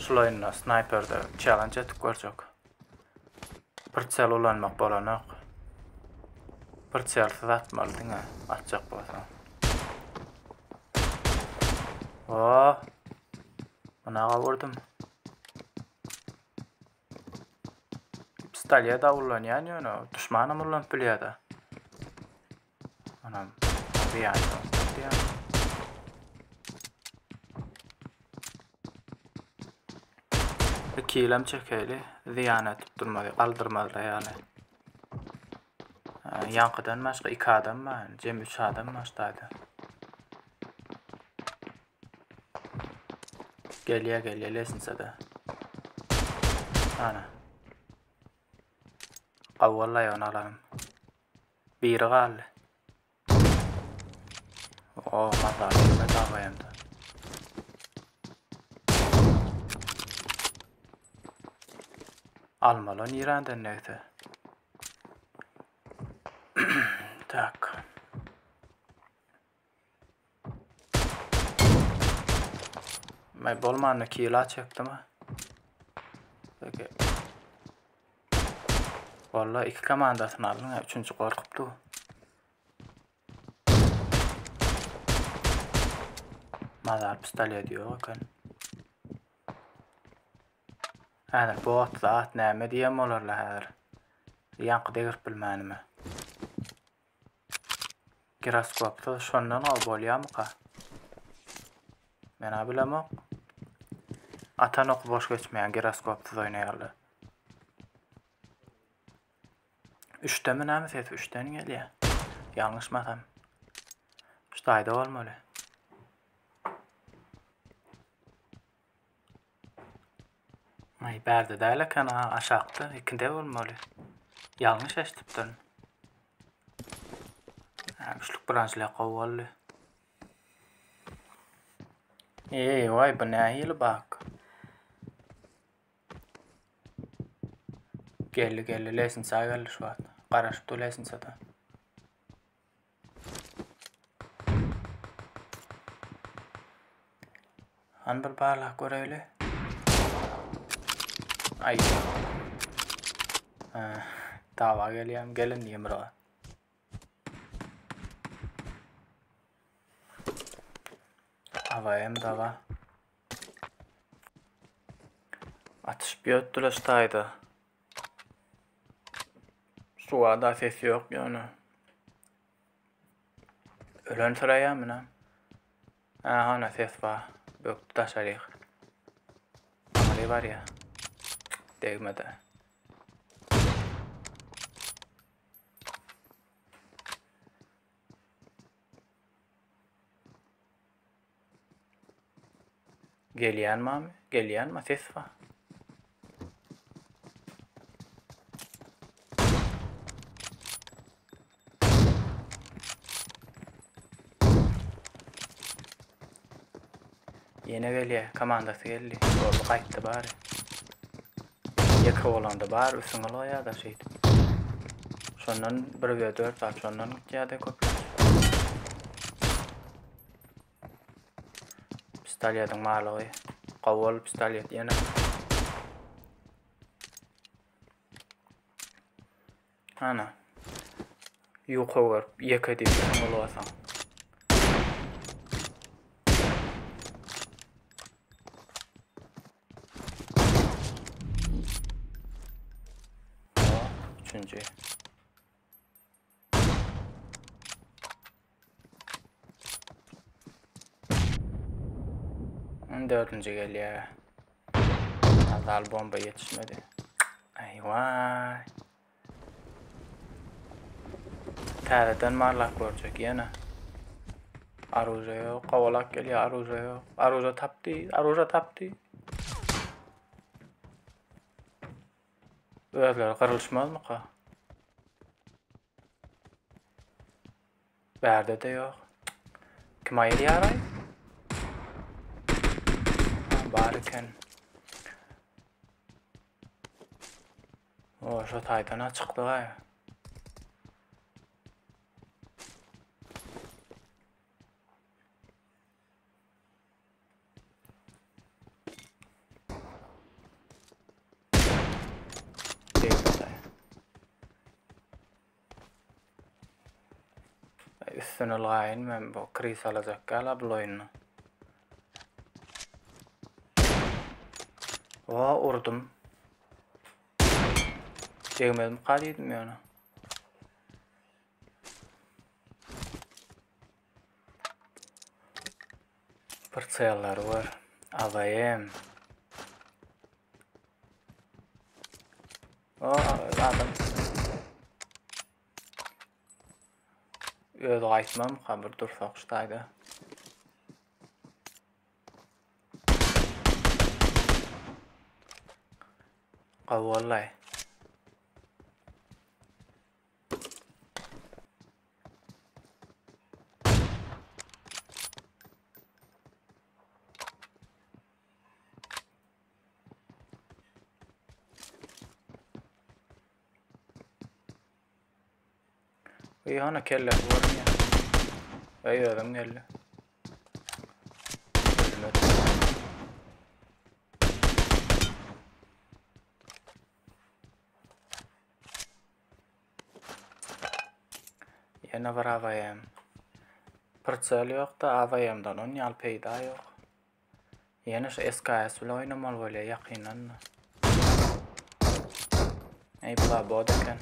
Şul oýunda snayperde challenge etip görjek. Pritsel ulanmak bolanok. Pritselsiz atmaly diňe atjak bolsaň. Oh. Buna gawurdym. Pistolet da ullanýan ýöne duşmanam ullanyp bilýär-de. Anam zyýan ýok diýýän. Iki ýylam çekeli, zyýan edip durmaly, galdyrmazlar ýaly. Ýaňkydan başga iki adam bar, jem üç adam bar ştaýda. Gelýär, gelýär lesnitsada. Ana. Gowy boldy ony alanym. Biri galdy. O, mazaly ýerde dawaýamda. Almaly nireden neyse. Tak. Men bolmanda kila çekdim ha. Peki. Vallahi iki komandasyny aldyň ha, üçünji gorkupdy. Mazar pistolet ýok eken. Häzir bot zat näme diýen bolarlar häzir. Ýaňky degirip bilmänime. Giroskopsyz şondan gowy bolýamyka? Men-ä bilemok. Atan oky boş geçmeýän giroskopsyz oýnaýarlar. Üçdemi näme ses üçden gelýär. Ýalňyşmasam. Şu taýda bolmaly. Aý bärde däl eken ha aşakda ikinde bolmaly. Ýalňyş eşidipdirin. Ha, üçlük branşlek gowy boldy. Eý, waý bu nähili bak. Geldi geldi lesnitsa geldi şu wagt. Garaşyp dur lesnitsada. Hany bir barlap göreýli. Aý. Dawa gelýän gelin ýumruga. AVM dawa. Atyşyp ýörtdüler şu taýda. Suwada ses ýok ýöne. Ölen syraýar muna. Aha, hana ses bar. Bökdi daşaryk. Aňry barýar. Degmedi. Gelýän mami? Gelýän ma ses bar. Ýene gelýär, komandasy geldi. Boldy, gaýtdy bary. Ýeke bolanda bar üstüňe ylgaýar-da şeýdip. Şondan 1 we 4 zat şondan gitýär-de köplenç. Pistoletiň barlygy. Gowy boldy pistolet ýene. Ana. Ýuka görüp ýeke diýip üstüňe ylgasaň. Üçünji. Dördünji gelýär. Azal bomba ýetişmedi. Aýwaý. Täzeden barlap görjek ýene. Aruja ýok, kowalap gelýär, aruja ýok. Aruja tapdy, aruja tapdy. Özleri gyrylyşmazmyka? Bärde-de ýok. Kim aýyrýar-aý? Bar eken. O, şo taýdan açykdyk-aý. Üstüne ylgaýyn men bu kris alacak gala bul oýunda. O urdum. Degmezmika diýdim ýöne. Pyrçaýanlary gör. AVM. O adam. Özi gaýtmamyka bir dursak şu taýda. Gowy wallahi. Eý ana kellesi görünýär. Eý özüm geldi. Ölmedi. Ýene bir AVM. Pritsel ýok-da AVM-dan on ýaly peýda ýok. Ýene şu SKS bilen oýnamaly bolýar ýakyndan. Ey bula bot eken.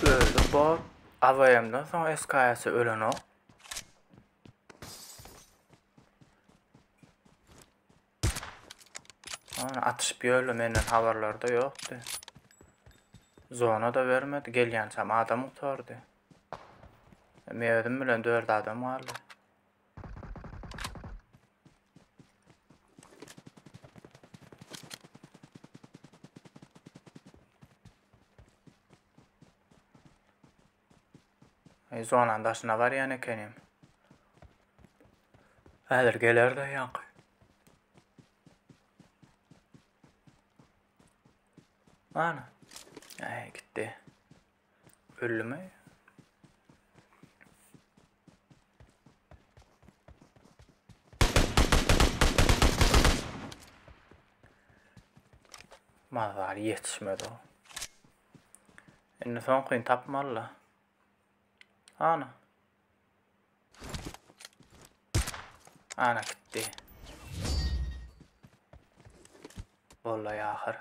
Öldü bot. AVM-den soň SKS ölenok. Ana atyşyp ýörler menden habarlary-da ýokdy. Zona-da bermedi, gelýänçäm adam gutardy. Men özüm bilen 4 adam galdy. Zonanyň daşyna barýan ekenim. Häzir geler-de ýaňky. Ana. Äý, gitdi. Öldümi? Mazar ýetişmedi o. Indi soňkyny tapmaly-da. Ana. Ana gitdi. Boldy ahyr.